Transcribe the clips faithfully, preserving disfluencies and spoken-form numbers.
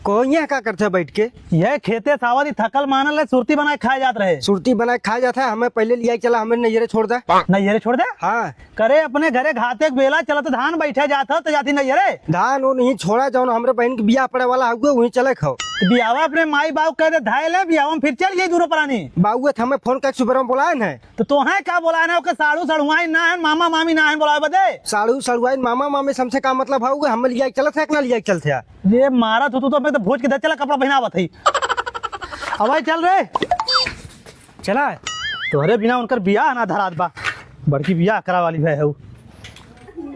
कहो, यहाँ का करते बैठ के? यह खेते सावरी थकल मानल है, सुरती बनाए खाए जात रहे। सुरती बनाए खाए जात है, हमें पहले लिया चला, हमें नैहरे छोड़ दे। नैहरे छोड़ दे? हाँ। करे अपने घरे घाते के बेला चलत धान बैठे जात हो, तो जाती नैहरे। धान वो नहीं छोड़ा, जौन हमरे बहन के बियाह पड़े वाला हउए, वहीं चले खाओ। तो बियाहवा अपने माई बाबू कह दे, धाए ले, बियाहवा में फिर चल जाई दूनो प्राणी। बाबू तो हमें फोन करके सुबह में बुलाए न। तो तोहे का बोला है ना, ओके साड़ू सड़ुआइन ना है, मामा मामी ना है बोलावे बदे। साड़ू सड़ुआइन मामा मामी से हमसे का मतलब है, हमें लिया के चलत है कि ना लिया के चलत है? ये मारत हो तू तो, मैं तो भोज के दे, चला कपड़ा पहनावत है। अब भाई चल रे, चला। तोहरे बिना उनकर बियाह ना धरात बा, बड़की बियाह करा वाली है, है।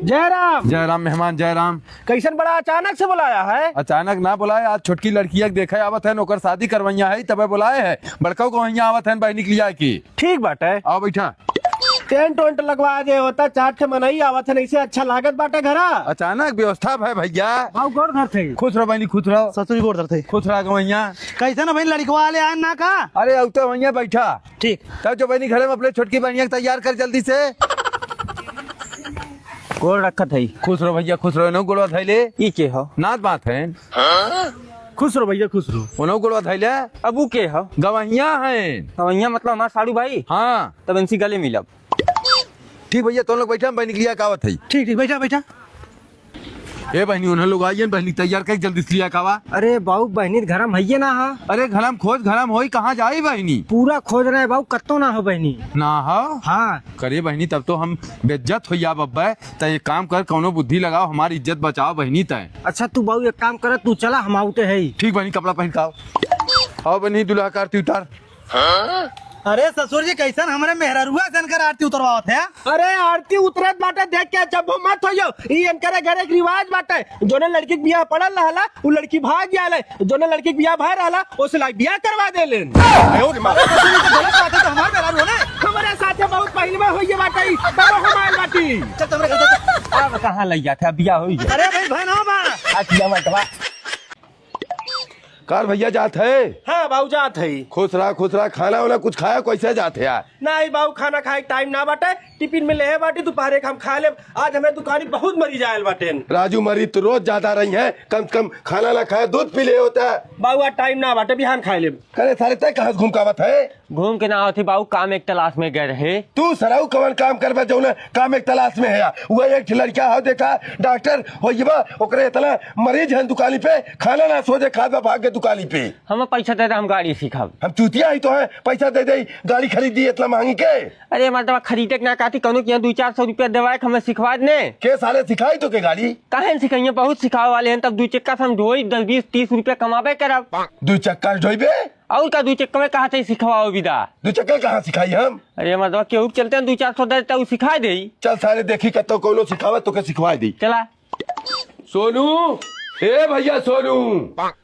जय राम। जय राम मेहमान, जय राम। कैसन बड़ा अचानक से बुलाया है? अचानक ना बुलाए, आज छोटकी लड़किया के देखे आवत है, ओकर शादी करवैया है, तबे बुलाए है। बड़का गवैया आवत है बहनी के लिया की। ठीक बाटे। आओ बैठा। टेंट वेंट लगवा दे होता, चार ठे मनई आवत है, ऐसे अच्छा लागत बाटे घरा। अचानक व्यवस्था है भैया। आओ गोड़ धरते। खुश रहो बहनी, खुश रहो। ससुरी गोड़ धरते। खुश रहो गवैया। कैसे ना बहन लड़कवा ले आए ना का? अरे अब तो वैया बैठा। ठीक। तब जो बहनी घरे में अपने छोटकी बहनिया के तैयार कर जल्दी से। गोड़ रखत है। खुश रहो भैया, खुश रहो। इनहू गोड़वा धइले। ई के हो? नात बात है। खुश रहो भैया, खुश रहो। उनहू गोड़वा धइले। अब ऊ के हो? गवैया है। गवैया मतलब हमार साड़ू भाई? हाँ। तब इनसे गले मिलब। ठीक भैया, तुम लोग बैठा, हम बहनी के लिया कावत है। ठीक, ठीक, बैठा, बैठा। ए बहनी, उन्हें लोग आइए, बहनी तैयार कर जल्दी से लिया कावा। अरे बाबू, बहनी त घरम हइये ना हा। अरे घरम खोज, घरम होई, कहाँ जाई बहनी? पूरा खोज रहे बाबू, कत्तो ना हो बहनी। ना हो? हाँ। करे बहनी, तब तो हम बेइज्जत हो जाब अब्बे। त एक काम कर, कौनो बुद्धि लगाओ, हमारी इज्जत बचाओ बहनी तय। अच्छा तू बाबू एक काम कर, तू चला, हम आउते है। ठीक बहनी, कपड़ा पहन के आओ। आओ बहनी, दुल्हा का आरती उतार। अरे ससुर जी, कैसन हमरे मेहररुआ से इनकर आरती उतरवावत है? अरे आरती उतरत बाटे देख के जब्बो मत होइयो। ई इनकरे घरे एक रिवाज बाटे, जोने लड़की के बियाह पड़ल रहला, उ लड़की भाग गया है, जोने लड़की के बियाह भय रहला, ओसे लाइक बियाह करवा देलेन। अरे ससुर जी, तो गलत बात है, तो हमार मेहरारू हो ना। हमरे साथे बहुत पहले में होइए बाटे, तब हम आयल बाटी। चल, तुमरे घर से। अब कहाँ लइ जात है, बियाह होई गया। अरे भाई, बहन हो बा। आज किया मत बा। कार भैया जात है? हाँ बाबू जात है। खुश रहा, खुश रहा। खाना वाना कुछ खाया, कैसे जात है यार? नहीं बाबू, खाना खाए टाइम ना बाटे, टिफिन में लेहे बाटी, दोपहरे के हम खा लेब। आज हमें दुकानी बहुत मरीज आयल बाटेन। राजू, मरीज तो रोज ज्यादा रही है, कम से कम खाना ना खाया, दूध पी ले होता। बाबू आज टाइम ना बाटे, बिहान खाए लेब। करे सारे, तय कहाँ से घूम के आवत है? घूम के ना आवत ही बाबू, काम एक तलाश में गए रहे। तू सराऊ कवन काम करबे जौन काम एक तलाश में है? वह एक ठे लड़का हो देखा, डॉक्टर हो ये बा, ओकरे इतना मरीज हैं दुकानी पे, खाना ना सोचे खात बा भाग के दुकानी पे। हमें पैसा दे दे, हम गाड़ी सिखाब। हम चूतिया ही तो हैं, पैसा दे दे, गाड़ी खरीद दी इतना महंगी के? अरे मर्दवा, खरीदे के ना कहती, कौनो के यहाँ दो चार सौ रुपया देवाए के हमें सिखवा दे। के साले सिखाई तो के गाड़ी? काहे न सिखाइए, बहुत सिखावे वाले हैं, तब दो चक्का से हम ढोई दस बीस तीस रुपया कमाबे करब। दो चक्का से ढोइबे? और का दू चक्का में कहाँ से सिखवाओ विदा? दू चक्का कहाँ सिखाई हम? अरे मर्दवा, केहू के चलते दू चार सौ दे देता, उ सिखा दे। चल सारे देखी कत्तो कौनो सिखावत तो के सिखवाए दी। चला। सोनू, ए भैया सोनू,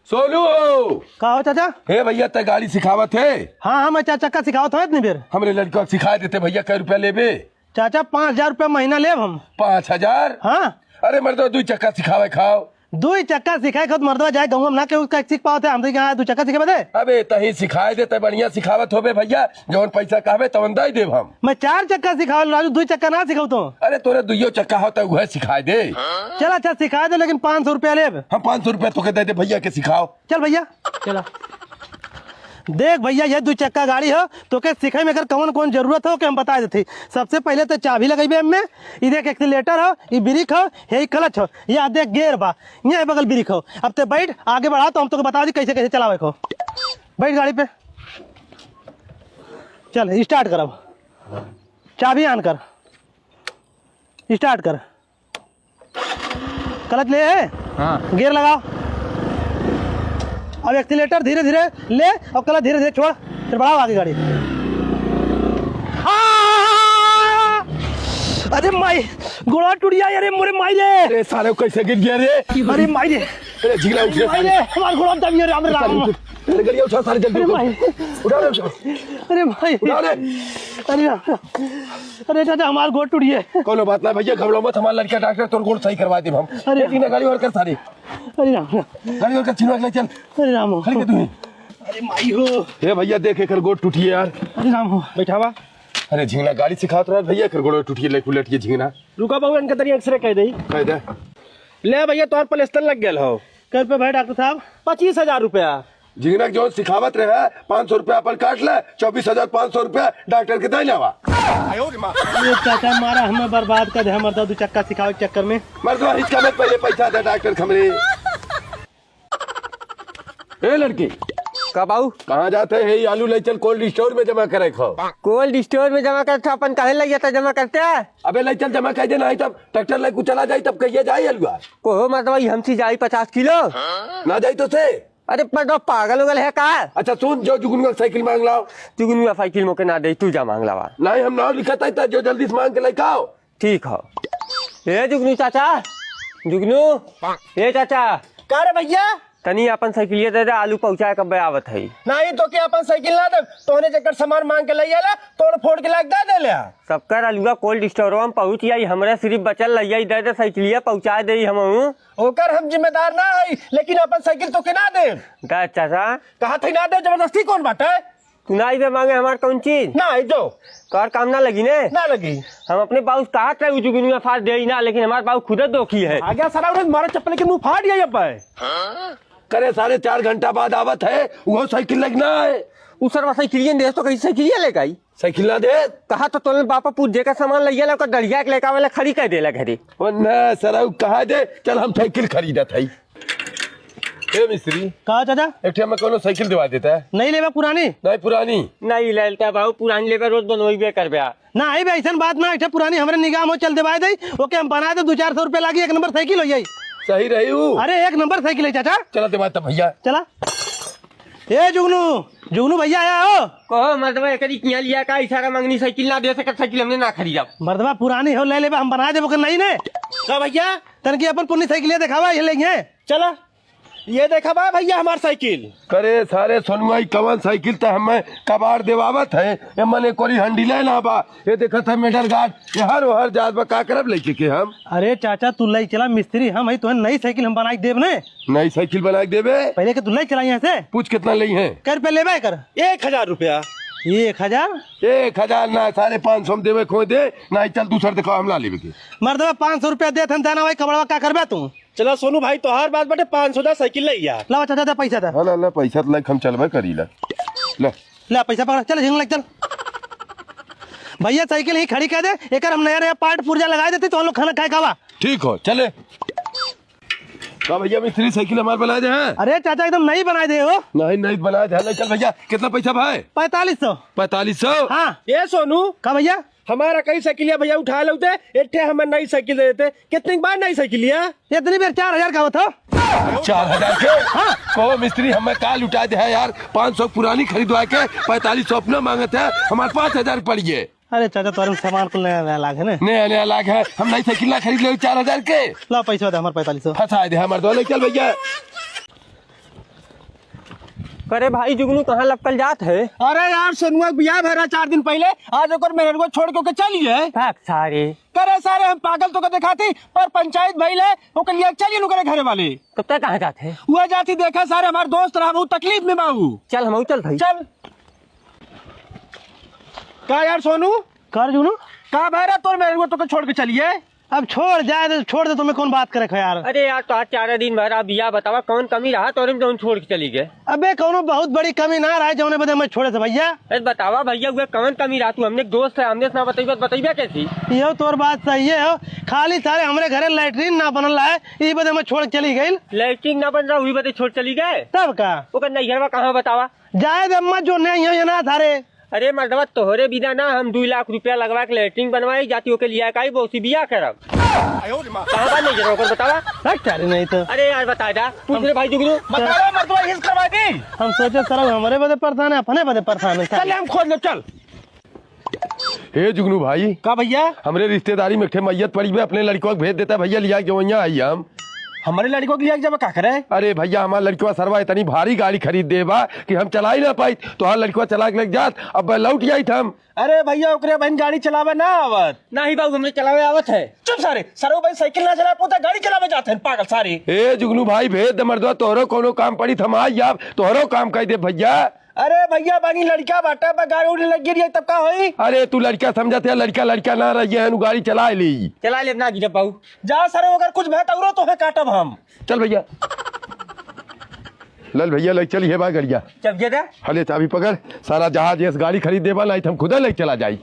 सोनू हो। का हो चाचा? ए भैया, ते गाड़ी सिखावत है? हाँ, हाँ, मैं चार चक्का सिखावत हो इतनी देर। हमरे लड़का के सिखा देते भैया, कै रुपया लेबे? चाचा, पाँच हजार रुपया महीना लेब हम। पाँच हजार? हाँ। अरे मर्दवा, दुई चक्का सिखावे खाओ। दुई चक्का सिखाए खाओ, मर्दवा जाए गाँव में ना केहू का सीख पावत है, हम तो यहाँ दुई चक्का सीखे बदे। अबे तही सिखाए दे, तै बढ़िया सिखावत होबे भैया, जवन पैसा कहबे तवन दे देब हम। मैं चार चक्का सिखावल राजू, दुई चक्का ना सिखाऊ तो। अरे तोरे दुइयो चक्का हो तो उहे सिखाए दे। चल अच्छा सिखाए दे, लेकिन पाँच सौ रुपया लेब। हम पाँच सौ रुपया तोके दे दे भैया के सिखाओ। चल भैया, चला। देख भैया, ये दू चक्का गाड़ी हो, तोके सिखाई में अगर कौन कौन जरूरत हो, के हम बता देते। सबसे पहले तो चाबी लगेबे एमे, ई देख एक्सीलेटर हो, ई ब्रेक हो, हे ई क्लच हो, ये देख गियर बा, ये बगल ब्रेक हो। अब ते बैठ, आगे बढ़ा तो हम तोके बता दी कैसे कैसे चलावे को। बैठ गाड़ी पे, चल स्टार्ट कर, अब चाबी on कर, स्टार्ट कर। क्लच ले है? हाँ। गियर लगाओ। अब एक्सीलेटर धीरे धीरे ले और क्लच धीरे धीरे छोड़, फिर बढ़ाओ आगे गाड़ी। आ! अरे माई, गोड़ा टूट गया। अरे मोरे माई रे। अरे साले कैसे गिर गया रे? अरे माई रे। अरे झिंगला उठ रे माई रे, साले। हमार गोड़ा दबिया रे, राम राम। अरे गड़िया उठा सारे जल्दी अरे उठा। माई। उठा रे, उठा। अरे माई। उठा रे। अरे राम राम। अरे चाचा, हमार गोड़ टूट गया। कोनो बात ना भैया, घबराओ मत, हमार लड़का डॉक्टर तोर गोड़ सही करवा देब हम। अरे ए, जीना गाड़ी और कर सारे। अरे राम राम। गाड़ी और कर, छिनवा के ले चल। अरे राम हो। खड़ी के तू ही। अरे माई हो। ए भैया देख, एकर गोड़ टूटी है यार। अरे राम हो। बैठावा। अरे झिंगना गाड़ी सिखावत रहा भैया, एकर गोड़ टूटी है, लेट उलट के झिंगना। रुका बाबू, इनका तनी एक्सरे कह दे। कह दे। ले भैया, तोर प्लास्टर लग गया हो। कै रुपया भाई डॉक्टर साहब? पच्चीस हजार रुपया। जिगना के जौन सिखावत रहे, पाँच सौ रुपया अपन काट ले, चउबीस हजार पाँच सौ रुपया डॉक्टर के दे लेवा। ये चाचा मारा हमें बर्बाद कर दे, हमार दो चक्का सिखावे के चक्कर में। मर्दवा, हिचका मत, पहिले पैसा दे डॉक्टर के हमरे। ए लड़की, का बाऊ? कहाँ जात है? हे आलू ले चल cold store में जमा करे खाओ। Cold store में जमा करत ह, अपन काहे लइ जात ह जमा करते? अबे ले चल जमा कर दे, नाहीं तब ट्रैक्टर लेके चला जाई, तब कहिए जाई अलुआ। कोहो मतलब ई हमसे जाई पचास किलो? ना जाई तो से? अरे पर तो पागल हो गए है का? अच्छा सुन, जो जुगनुआ साइकिल मांग लाओ। जुगनुआ साइकिल मोके ना दे, तू जा मांग लावा। नाहीं, हम नाव लिखत है, त जो जल्दी से मांग के लेके आओ। ठीक हो। ए जुगनू चाचा, जुगनू, ए चाचा। का रे भैया? तनी अपन साइकिलिया दे दे, आलू पहुँचाए कब्बे आवत है। नाहीं, तोके अपन साइकिल ना दे, तोहने जेकर सामान मांग के लइ आला, तोड़ फोड़ के लाके दे दे ले। सबकर अलुआ cold store में पहुँच जाई, हमरा सिर्फ बचल लइ आई, दे दे साइकिलिया, पहुँचाए देई हमहूँ। ओकर हम जिम्मेदार ना हई, लेकिन अपन साइकिल तोके ना देब। का चाचा? कहत हई ना देब, जबरदस्ती कौन बात है? तू ना अइबे मांगे हमार कौन चीज? ना आई जो। तोहर काम ना लगी ने? ना लगी। हम अपने बाबू से कहत रहे, उ जुगनुआ फाड़ देई ना, लेकिन हमार बाबू खुदे दोखी है। आ गया सारा, उन्हें मारा चप्पल के मुंह फाड़ गया अब। करे सारे, चार घंटा बाद आवत है, वो साइकिल लेके ना आए। उ सरवा साइकिलिए दे, तो कहीं साइकिलिए लेके आई? साइकिल ना दे। कहा तो तोले बापा पूछ, जेकर सामान लइया ला, ओकर डरिया के लेके आवेला, खड़ी कर देला घरे। ओ ना सरऊ, कहा दे, चल हम साइकिल खरीदत हई। ए मिस्त्री, का चाचा? एक ठे हमें कोनो साइकिल दिवा देता है। नहीं लेबा पुरानी? नहीं, पुरानी। नहीं लेता बाबू, पुरानी लेबा, रोज बनवाइबे करबे। ना, आई बे, ऐसन बात ना, एक ठे पुरानी हमरे निगाह में चल दिवाए दे, ओके हम बना दे, दो चार सौ रुपया लागी, एक नंबर साइकिल हो जाई। सही रही हूँ। अरे, एक नंबर साइकिल है चाचा। चला दिवा तब भैया। चला। ए जुगनू, जुगनू भैया आया हो। कहो मर्दवा, एकरी किया लिया का इशारा मंगनी साइकिल ना दे सकत, साइकिल हमने ना खरीदा। मर्दवा पुरानी हो, ले लेबा, हम बना देबो के नहीं ने। का भैया? तनकी अपन पुन्नी साइकिलिया देखावा, ये लेंगे। चला, ये देखा बा भैया हमार साइकिल। करे सारे सोनुआ, ई कवन साइकिल त हमें कबाड़ देवावत है, ए मने कोरी हंडिले ना बा। ये देखत है मेडल गार्ड, ये हर ओहर जात बा, का करब लेके के हम? अरे चाचा, तू लई चला मिस्त्री, हम है तोहन नई साइकिल हम बनाई देब ने। नई साइकिल बनाई देबे? पहले के तू लई चला यहाँ से। पूछ कितना लई है? कर पे लेबे कर। एक हजार रुपया। एक हजार? एक हजार ना, साढ़े पाँच सौ में देबे खोए दे, ना ही चल दूसर दिखाओ, हम ला लेबे के। मर्दवा पाँच सौ रुपया देत हन, दाना भाई कबड़वा का करबे तू? चला सोनू भाई, तोहार बात बाटे, पाँच सौ दा साइकिल ले यार। लावा चाचा, दे पैसा दे। हाँ, ला, ला, पैसा तो लेके हम चलबे करी ला। ले। ले पैसा पकड़, चल झिंग लग चल। भैया साइकिल ही खड़ी कर दे, एकर हम नया नया पार्ट पुर्जा लगा देते, तो हम लोग खाना खाए खावा। ठीक हो, चले। का भैया मिस्त्री साइकिल हमार बना दे हैं? अरे चाचा एकदम नई बना दे हो। नहीं, नहीं बना दे, ले चल भैया। कितना पैसा भाई? पैंतालीस सौ। पैंतालीस सौ? हाँ। ए सोनू। का भैया? हमारा कई साइकिलिया भैया उठा लेते, एक ठे हमें नई साइकिल दे देते। कितने के बाद नई साइकिलिया? इतनी बेर चार हजार का होत हो। चार हजार के? हाँ। कहो मिस्त्री, हमें का लुटा दे है यार, पाँच सौ पुरानी खरीदवा के पैंतालीस सौ अपना मांगत है, हमारे पाँच हजार पड़ी है। अरे चाचा, तोरे में सामान कुल नया नया लाग है ना? नया नया लाग है, हम नई साइकिल ना खरीद ले चार हजार के। ला पैसा दे हमारे पैंतालीस सौ। फंसा दे हमारे दो, ले चल भैया। करे भाई जुगनू, कहाँ लपकल जात है? अरे यार, सोनुआ के बियाह भरा चार दिन पहले, आज ओकर मेहररुआ छोड़ के ओके चली है। भाग सारे। करे सारे, हम पागल तो के देखाती, पर पंचायत भइल है, ओके लिए चली नु करे घरे वाले। तब तक कहाँ जात है? वह जाती देखा सारे, हमार दोस्त रहा, बहुत तकलीफ में बाबू। चल, हम चल भाई। चल। का यार सोनू? कर जुगनू? का भरा तोर मेहररुआ तो के छोड़ के चली है? अब छोड़, जाए दे, छोड़ दे, तुम्हें कौन बात करे खो यार। अरे यार, तो आज चार दिन भर अब या बतावा, कौन कमी रहा तोरे में जौन छोड़ के चली गए? अबे, कौनो बहुत बड़ी कमी ना रहा, जौने बदे मैं छोड़े से भैया। अरे बतावा भैया, उहे कौन कमी रहा? तू हमने दोस्त है, हमने से ना बतइबे, बतइबे कैसी? यो तोर बात सही है हो, खाली सारे हमरे घरे लैट्रिन ना बनल रहा है, ई बदे मैं छोड़ के चली गई। लैट्रिन ना बन रहा, वही बदे छोड़ चली गए? तब का? ओकर नैहरवा कहाँ बतावा? जाए दे अम्मा, जो नहीं है, ये ना थारे। अरे मर्दवा, तोहरे बिना ना हम दुई लाख रुपया लगवा के लैट्रिन बनवाई, जाती ओके लिया काई, बौसी बिया करब। कहाँ बा नहीं जरा ओकर बतावा? हट, चारी नहीं तो। अरे यार, बता जा, पूछ रे भाई जुगनू। बता रहा मर्दवा, हिस करवा दी। हम सोचे सरऊ हमरे बदे परेशान है, अपने बदे परेशान है। चल, हम खोज ले, चल। हे जुगनू भाई। का भैया? हमरे रिश्तेदारी में एक ठे मैयत पड़ी बे, अपने लड़िकवा के भेज देता भैया, लिया के वहीं आई हम। हमरे लड़िकवा के लिया के जाबे का करे? अरे भैया, हमार लड़िकवा सरवा इतनी भारी गाड़ी खरीद दे बा कि हम चला ही ना पाई। तोहार लड़िकवा चला के लेके जात, अब लौट जाइत हम। अरे भैया, ओकरे बहन गाड़ी चलावे ना आवत। नहीं बाबू, हमरे चलावे आवत है। चुप सारे, सरऊ भाई साइकिल ना चला पोता, गाड़ी चलावे जात है, पागल सारे। ए जुगनू भाई, भेज दे मर्दवा, तोहरो कोनो काम पड़ी त हम आई जाब, तोहरो काम कह दे भैया। अरे भैया, बानी लड़का बाटा बा, गाड़ी उड़ी लग गिरी तब का होई? अरे तू लड़का समझत है, लड़का लड़का ना रहिए है, गाड़ी चला ली। चला ले ना गिरे पाऊ। जा सर, अगर कुछ भय तौरो तो है काटब हम। चल भैया। लल भैया, ले चल, ये बा गड़िया। चल, ये दे। हले, चाबी पकड़। सारा जहाज, यस गाड़ी खरीद देबा, नहीं तो हम खुदा ले चला जाई।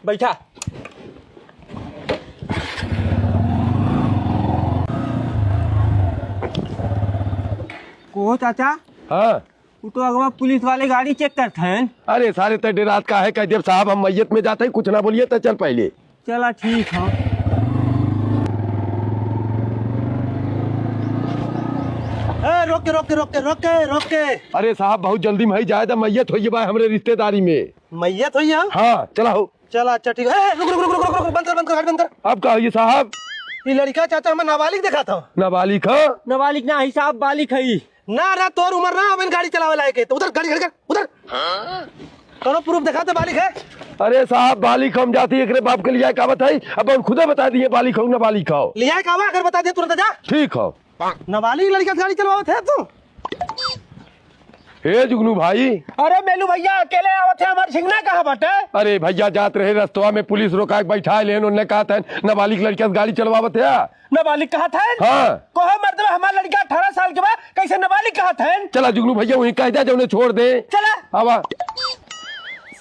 बैठा। को चाचा? हाँ। उ तो अगवा पुलिस वाले गाड़ी चेक करत हैं। अरे सारे, तै डेरात का है, कह देब साहब हम मैयत में जाते हैं, कुछ ना बोलिए, तो चल पहले। चला ठीक है। ए, रोक के, रोक के, रोक के, रोक के, रोक के। अरे साहब, बहुत जल्दी में ही जाए, तो मैयत होइए बा हमरे रिश्तेदारी में। मैयत होइए? हाँ, चला हो। चला, अच्छा, ठीक है। ए, रुक, रुक, बंद कर, बंद कर, गाड़ी बंद कर। अब का होइए साहब? ये लड़का चाचा हमें नाबालिग देखा था। नाबालिग है? नाबालिग ना है साहब, बालिग है। ना रे, तोर उम्र ना, अब इन गाड़ी चलावे लायक है। तो उधर गाड़ी खड़ी कर, उधर। कौनो प्रूफ देखा तो बालिग है? अरे साहब, बालिग हम जाती एकरे बाप के लिया का बताई? अब हम खुदे बता दिए, बालिग हो ना बालिग हो। लिया का बा, अगर बता दे तुरंत जा। ठीक हो। नाबालिग लड़का से गाड़ी चलवावत है तू? हे जुगनू भाई। अरे मेलू भैया, अकेले आवत है, हमार झिंगना कहाँ बाटे? अरे भैया, जात रहे रस्तवा में, पुलिस रोका के बैठा लेन, उनने कहा था नाबालिग लड़का से गाड़ी चलवावत है। नाबालिग कहा था? हाँ। कहो मर्दवा, हमार लड़का अठारह साल के बा, कैसे नाबालिग कहा था? चला जुगनू भैया, वहीं कह दे, जौने छोड़ दे। चला। आवा।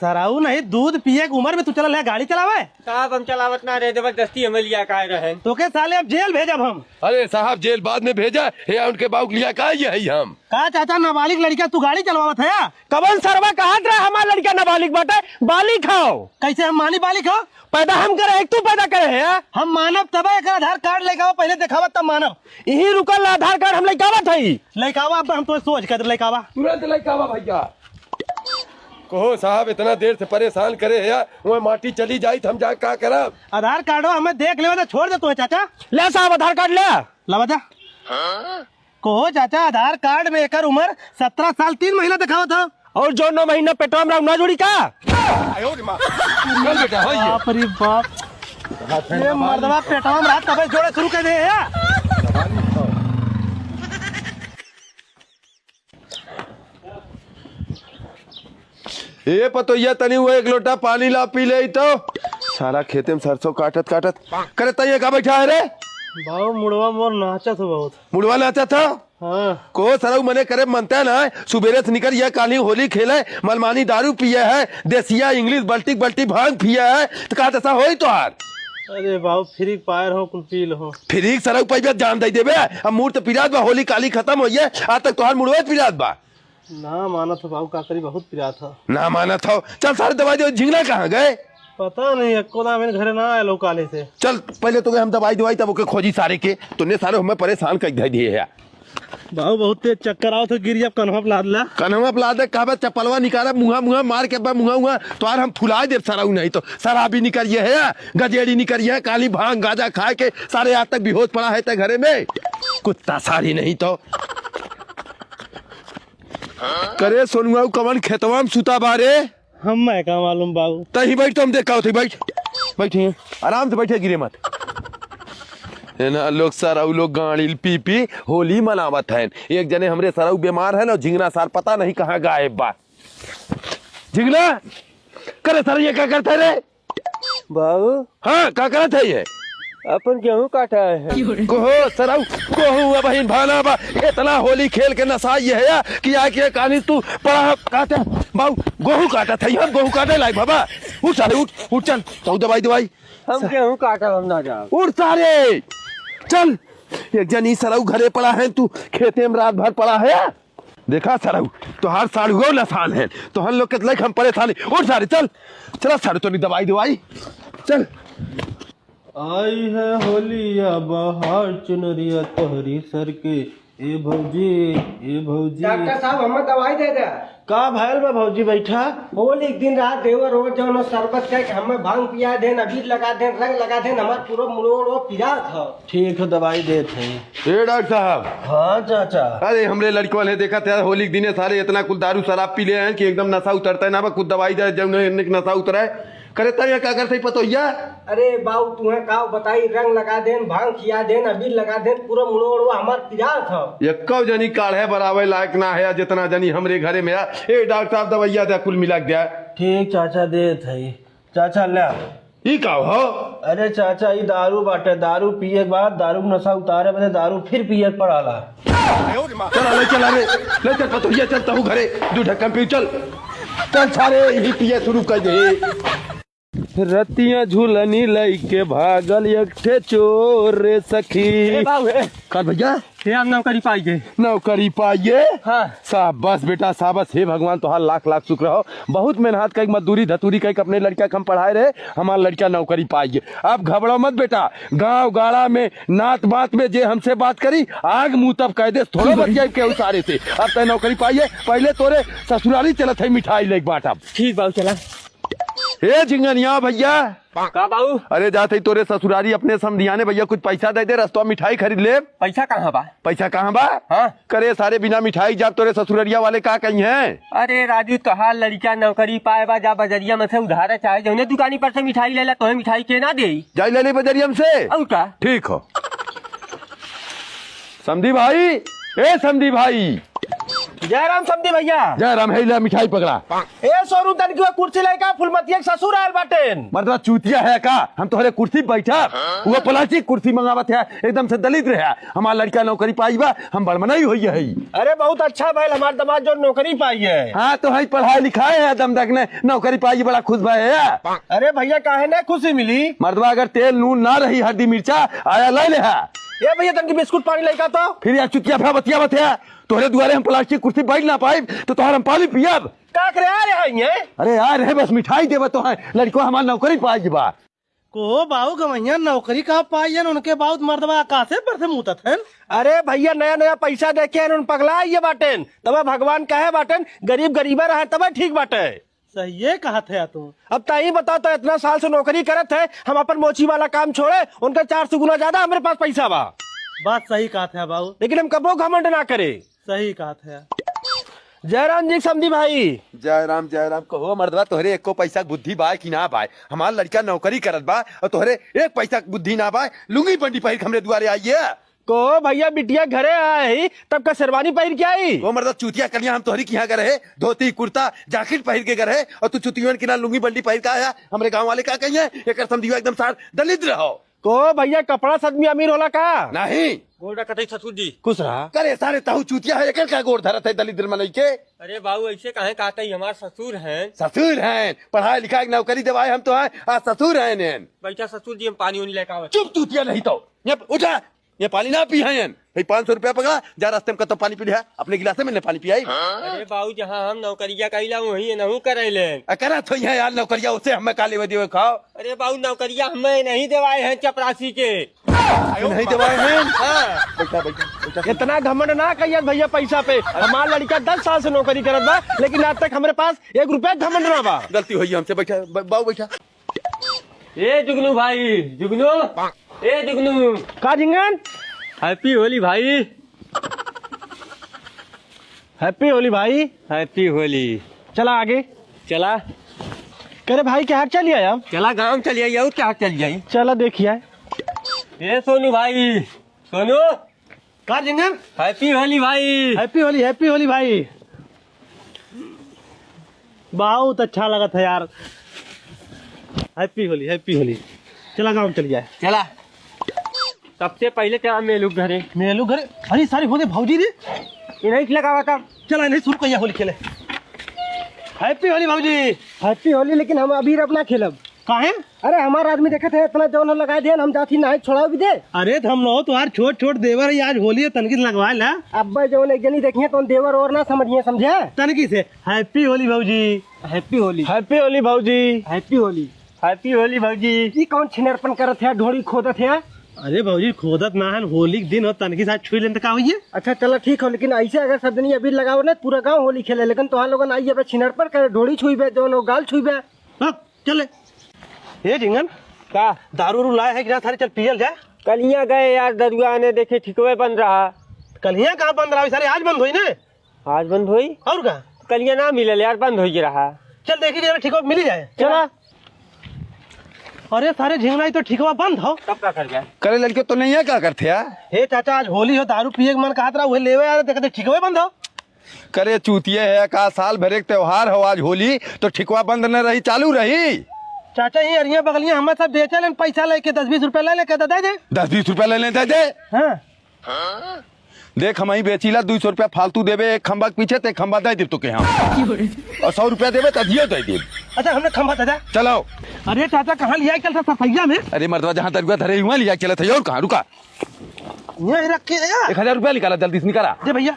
सराऊ नहीं, दूध पिए के उम्र में तू चला ले गाड़ी चलावे? साहब, हम चलावत ना रहे, जबरदस्ती हमें लिया काहे रहे? तो के साले अब जेल भेजब हम। अरे साहब, जेल बाद में भेजा, हे उनके बाउक लिया का ये है हम। का चाचा, नाबालिग लड़का तू गाड़ी चलवावत है या? कवन सरवा कहत रहा हमार लड़का नाबालिग बाटे? बालिग खाओ। कैसे हम मानी बालिग हो? पैदा हम करे, एक तू पैदा करे है या? हम मानब तबे, एकर आधार कार्ड लेके आओ, पहले देखावा तब मानब। यही रुकल आधार कार्ड हम लेके आवत हई। लेके आवा, अब हम तो सोच कर लेके आवा। तुरंत लेके आवा भैया। कहो साहब, इतना देर से परेशान करे है, वह माटी चली जाई तो हम जा का करब? आधार कार्ड हमें देख लेवे तो छोड़ दे तू चाचा। ले साहब, आधार कार्ड ले। लावा जा। कहो चाचा, आधार कार्ड में एकर उम्र सत्रह साल तीन महीना दिखावत ह। और जो नौ महीना पेटवा में रहा, ना जोड़ी का? चल बेटा, हो ये। बाप रे बाप। ये मर्दवा पेटवा में रहा, तबे जोड़े शुरू कर दे है। ए पतोहिया, तनी वो एक लोटा पानी ला पी ले तो। सारा खेते में सरसों काटत काटत। करे तैये का बैठा है रे? बाबू, मुड़वा मोर नाचत हो बहुत। मुड़वा नाचत हो? हाँ। को सरऊ मने करे मनता ना, सुबेरे से निकर ये काली होली खेले, मलमानी दारू पिए है, देसिया इंग्लिश बल्टी बल्टी भांग पिए है, तो का दशा होई तोहार? अरे बाबू, फ्री फायर हो, कुल पी लो। फ्री सरऊ पैबे जान दे देबे, अब मूड तो पिरात बा, होली काली खत्म होइए, आज तक तोहार मुड़वा पिरात बा। ना मानत हो बाबू, का करी, बहुत पिरात हो। ना मानत हो, चल सारे दवाई दे, झिंगना कहाँ गए? पता नहीं, एको दाम इन घरे ना आयल हो काले से। चल, पहले तो हम दवाई दवाई, तब ओके खोजी सारे के। तूने सारे हमें परेशान कर दे दिए है। बाबू, बहुत तेज चक्कर आवत हो, गिर जाब, कन्हवा पे लाद ला। कन्हवा पे लाद दे, कहबे चप्पलवा निकाला, मुहा मुहा मार के बा मुहा मुहा, तोहार हम फुला देब सरऊ, नहीं तो शराबी निकलिए है, गजेड़ी निकलिए है, काली भांग गाजा खाए के सारे आज तक बेहोश पड़ा है ते घरे में। कुत्ता सारी नहीं तो। करे सोनुआ, कवन खेतवा में सुता बा रे? हमें का मालूम बाबू। तही बैठ, तो हम देखा होते, बैठ। बैठिए, आराम से बैठे, गिरे मत। है ना, लोग सरऊ लोग गाड़ी पी पी होली मनावत हैं। एक जने हमरे सरऊ बीमार है ना, झिंगना सार पता नहीं कहाँ गायब बा। झिंगना, करे सर, ये का करता रे? बाबू। हाँ, का करत है ये? अपन गेहूं काटा है। कोहो सरऊ, कोहू अब हिन भाना बा। इतना होली खेल के नशा ये है कि आके कहानी तू पड़ा काटे। बाबू, गोहूं काटा था, हम गोहूं काटे लायक बाबा। उठ सारे, उठ, उठ चल, तू दवाई दवाई। हम गेहूं काटा, हम ना जाब। उठ सारे, चल। एक जन ई सरऊ घरे पड़ा है, तू खेते में रात भर पड़ा है। देखा सरऊ, तोहार साढ़ुओ लसान है, तोहन लोग के लइक हम परेशान है। उठ सारे, चल, चला सारे, तोनी दवाई दवाई, चल। आई है होलिया बहार चुनरिया तोहरी सर के, ए भौजी, ए भौजी। डॉक्टर साहब, हमें दवाई दे दे। का भयल बा भौजी, बैठा। होली के दिन रात देवर रोज जौन शरबत कह के हमें भांग पिया देन, अबीर लगा देन, रंग लगा देन, हमार पूरा मुड़ोड़ वो पिरात ह। ठीक है, दवाई देत है। ए डॉक्टर साहब। हाँ चाचा। अरे हमरे लड़कवन है, देखा था होली के दिने सारे इतना कुल दारू शराब पी ले हैं कि एकदम नशा उतरता है ना, बा कुछ दवाई दे जौन है, इनके नशा उतरा है। करे तब ये का करते पतोहिया? अरे बाऊ, तुहे का बताई, रंग लगा देन, भांग खिया देन, अबीर लगा देन, पूरा मुड़ो उड़वा हमार पिरात ह। एक्को जनी काढ़े बरावे लायक ना है, जितना जनी हमरे घरे में है। ए डॉक्टर साहब, दवाइया दे, कुल मिला के दे। ठीक चाचा, देत है। चाचा, ले। ई का हो? अरे चाचा, ई दारू बाटे। दारू पिए के बाद दारू के नशा उतारे बदे दारू फिर पिए के पड़ाला। चला, ले चला रे, ले चल पतोहिया, चल तहू घरे, दू ढक्कन पी, चल। चल सारे, यही पिए शुरू कर दे। रतिया झुलनी लइके भागल एक ठे चोर रे सखी। ए बाबू, ए। का भैया? हे, हम नौकरी पाइए। नौकरी पाइए? हाँ। शाबाश बेटा, शाबाश। हे भगवान, तोहार लाख लाख शुक्र हो। बहुत मेहनत कइके, मजदूरी धतूरी कइके अपने लड़का के हम पढ़ाए रहे, हमार लड़का नौकरी पाइए। अब घबराओ मत बेटा, गाँव गाड़ा में, नात बात में जे हमसे बात करी, आग मुँह तब कह दे, थोड़ा बतियाई केहू सारे से। अब तय नौकरी पाइए, पहले तोरे ससुरारी चलत है मिठाई लेके बाँटब। ठीक बाबू, चला। ए झिंगनिया भैया। का बाऊ? अरे जात हई तोरे ससुरारी अपने समधियाने भैया कुछ पैसा दे दे, रस्तवा मिठाई खरीद ले। पैसा कहाँ बा? पैसा कहाँ बा? हाँ। करे सारे बिना मिठाई जाब तोरे ससुररिया वाले का कही हैं? अरे राजू, तोहार लड़िका नौकरी पाए बा, जा बजरिया में से उधारे चाहे जौने दुकानी पर से मिठाई लेला, तोहे मिठाई के ना देई? जाई ले ले बजरिया में से। और का? ठीक हो। समधी भाई, ए समधी भाई। जय राम समधी भैया। जय राम, हे ले मिठाई पकड़ा। ए सोनू, तनकी वो कुर्सी लेके आ, फुलमतिया के ससुर आयल बाटेन। मर्दवा चूतिया है का? हम तोहरे कुर्सी बैठा, वो प्लास्टिक कुर्सी मंगावत है, एकदम से दलित रहे। हमार लड़का नौकरी पाई बा, हम बड़ मनई होई है। अरे बहुत अच्छा भइल हमार दामाद जो नौकरी पाई है। हाँ तो है पढ़ाई लिखाई है, दम तक ने नौकरी पाई, बड़ा खुश भए है। अरे भैया काहे ना खुशी मिली? मर्दवा अगर तेल नून ना रही, हरदी मिर्चा आया ले ले है। ए भैया तनकी बिस्कुट पानी लेके आ तो। फिर यार चुतिया फे बतिया बतिया, तोहरे दुआरे हम प्लास्टिक कुर्सी बैठ ना पाइब, तो तोहर हम पानी पियब। का करे आ रहे हैं ये? अरे आ रहे, बस मिठाई देबे तो है, लड़को हमार नौकरी पाई बा। को बाऊ गवैया नौकरी का पाई है, उनके बाऊ मर्दवा आकाशे पर से मूतत हैं। अरे भैया नया नया पैसा देखे हैं, उन पगला ये बाटेन, तबे भगवान कहे बाटेन, गरीब गरीबे रहे तबे ठीक बाटे। सही ये कहत है तू। अब ताई बताओ तो इतना साल से नौकरी करत है, हम अपन मोची वाला काम छोड़े, उनका चार सौ गुना ज्यादा हमरे पास पैसा बा। बात सही कहत है बाऊ। लेकिन हम कबो घमंड ना करे। सही कहत है। जयराम जी के समधी भाई। जयराम, जयराम। कहो मर्दवा, तोहरे एको पैसा के बुद्धि बाय कि ना बाय? हमार लड़का नौकरी करत बा और तोहरे एक पैसा के बुद्धि ना बाय। लुंगी बंडी पहिर के हमरे दुआरे आई है। को भैया बिटिया घरे आए ही, तब का शेरवानी पहिर के आई? वो मर्दवा चूतिया कलिया, हम तोहरी किहाँ गए रहे, धोती, कुर्ता, जैकेट पहिर के गए रहे और तू चुतियन के ना लुंगी बंडी पहिर के आया। हमरे गाँव वाले का कहिए, एकर समधिया एकदम सार दलिद्र हो। को भैया, कपड़ा से आदमी अमीर होला का? नहीं। गोड़ रखत है ससुर जी। खुश रहा। करे सारे, तहू चूतिया है, एकर का गोड़ धरत है दलिद्र मनई के? अरे बाबू, ऐसे काहे कहत है, हमार ससुर हैं। ससुर हैं, पढ़ाई लिखाई के नौकरी देवाए हम तो हैं, आज ससुर हैं नेन। बैठा ससुर जी, हम पानी उनी लेके आवत। चुप चूतिया नहीं तो, ये उठा, ये पानी ना पी हैं। हे पाँच सौ रुपया पकड़ा, जा रास्ते में कतो पानी पी लिहा, अपने गिलासे में ने पानी पियाई। अरे बाबू, जहाँ हम नौकरिया कइला वही नहू करैले। आ, करत होई है यार नौकरिया, उससे हमें का लेवे देवे खाओ। अरे बाबू, नौकरिया हमें नहीं देवाए हैं चपरासी के। नहीं देवाए हैं? हाँ। बैठा, बैठा, बैठा। इतना घमंड ना कहिए भैया पैसा पे। हमार लड़का दस साल से नौकरी करत बा, लेकिन आज तक हमरे पास एक रुपया घमंड ना बा। गलती होई हमसे, बैठा, ब-, बाबू बैठा। ए जुगनू भाई, जुगनू, ए जुगनू। का झिंगन? हैप्पी होली भाई। हैप्पी होली भाई। हैप्पी होली। चला आगे। चला। करे भाई, के हाथ चली आया? चला गाँव चली आई, और के हाथ चली आई? चला देखिए। ए सोनू भाई, सोनू। का झिंगन? हैप्पी होली भाई। हैप्पी होली, हैप्पी होली भाई। बहुत अच्छा लगत है यार। हैप्पी होली, हैप्पी होली। चला गाँव चली जाए। चला। सबसे पहले चला मेलू के घरे। मेलू घरे? अरे सारी होली भौजी रे। इन्हीं के लगावा था। चला इन्हीं शुरू करिया होली खेले। हैप्पी होली भौजी। हैप्पी होली, लेकिन हम अबीर अब ना खेलब। काहे? अरे हमार आदमी देखत है इतना जौन लगाए दिया, हम जाती नहीं छोड़ा भी दे। अरे त हम लो तोहार छोट छोट देवर है, आज होली है तनकी से लगवाए ला। अब्बा जौन एक जनी देखिए तो देवर और ना समझिए, समझे? तनकी से। हैप्पी होली भौजी। हैप्पी होली। हैप्पी होली भौजी। हैप्पी होली। हैप्पी होली भौजी। ई कौन छिनरपन करत है, ढोड़ी खोदत है? अरे भौजी खोदत ना है, होली के दिन हो, तनकी साथ छुई लेन त का होइए? अच्छा चला ठीक हो, लेकिन ऐसे अगर सब जनी अबीर लगाओ ना पूरा गाँव होली खेले, लेकिन तोहार लोगन आई अब छिनरपन करे, ढोड़ी छुईबे, जौन हो गाल छुईबे। हक, चले। ए झिंगन, का? दारू उरू लाए है कि ना सारे, चल पियल जा। कलिया गए यार दरुआ ने, देखे ठिकवे बंद रहा। कलिया कहाँ बंद रहा सारे, आज बंद होई ने। आज बंद होई? और का? कलिया ना मिलल यार, बंद होई रहा। चल देखी जरा ठिकवा मिली जाए। चला। अरे सारे झिंगना, ई तो ठिकवा बंद हो। तब का कर जाए? करे लड़के तो नहीं है, का करते यार? हे चाचा, आज होली हो, दारू पिए के मन कहत रहा, उहे लेवे आ रहे, देखते ठिकवे बंद हो। करे चूतिए है का, साल भर एक त्योहार हो, आज होली तो ठिकवा बंद न रही, चालू रही। चाचा, ये अरिया बगलिया हम सब बेचे लेन, पैसा लेके दस बीस रुपया ले लेके दे दे। दस बीस रुपया ले लेते दे। हाँ। देख, हम ही बेचीला, दुई सौ रुपया फालतू देबे एक खंबा के पीछे, ते खंबा दे देब तोके हम। और सौ रुपया देबे, त अजियो दे देब। अच्छा, हमने खंबा दे दे। चलो। अरे चाचा, कहाँ लिया चल था सफैया में? अरे मर्दवा, जहाँ दरुआ धरे हुआ लिया चलत है, और कहाँ रुका? यहीं रख के आया। एक हजार रुपया निकाला, जल्दी से निकाला। दे भैया,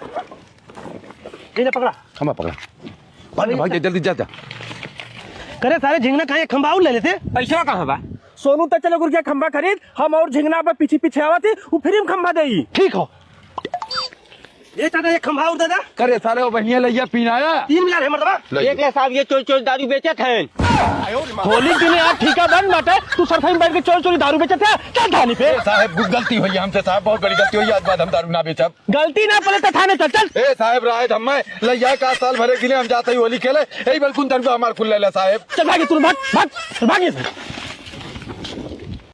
ये ले पकड़ा। खंबा पकड़ा। भाग, भाग, जा, जल्दी जा, जा। करे सारे झिंगना, कहाँ एक खंबा और ले लेते? पैसा कहाँ बा? सोनू, त चलो गुरकिया खंबा खरीद, हम और झिंगना पे पीछे पीछे आवत ही, वो फ्री में खंबा देई। ठीक हो। ये चाचा, एक खंबा और दे दे। करे सारे, वो बहिनिया लइया पीन आया। तीन हजार है मर्दवा। ले। देख ले साहब, ये चोरी चोरी दारू बेचत हैं। होली के दिन यार ठीका बंद बाटे, तू सरसोई में बैठ के चोरी चोरी दारू बेचत है, चल थाने पे। ए साहब, गलती हुई हमसे साहब, बहुत बड़ी गलती हुई, आज बाद हम दारू ना बेचब। गलती ना पले तो थाने चल, चल। ए साहब, राय हम मैं लइया का साल भरे के लिए हम जाते ही होली खेले, यही बलकुन दरुआ हमार खुल लेला साहब। चल भागे तू, भाग, भाग, चल भागे से।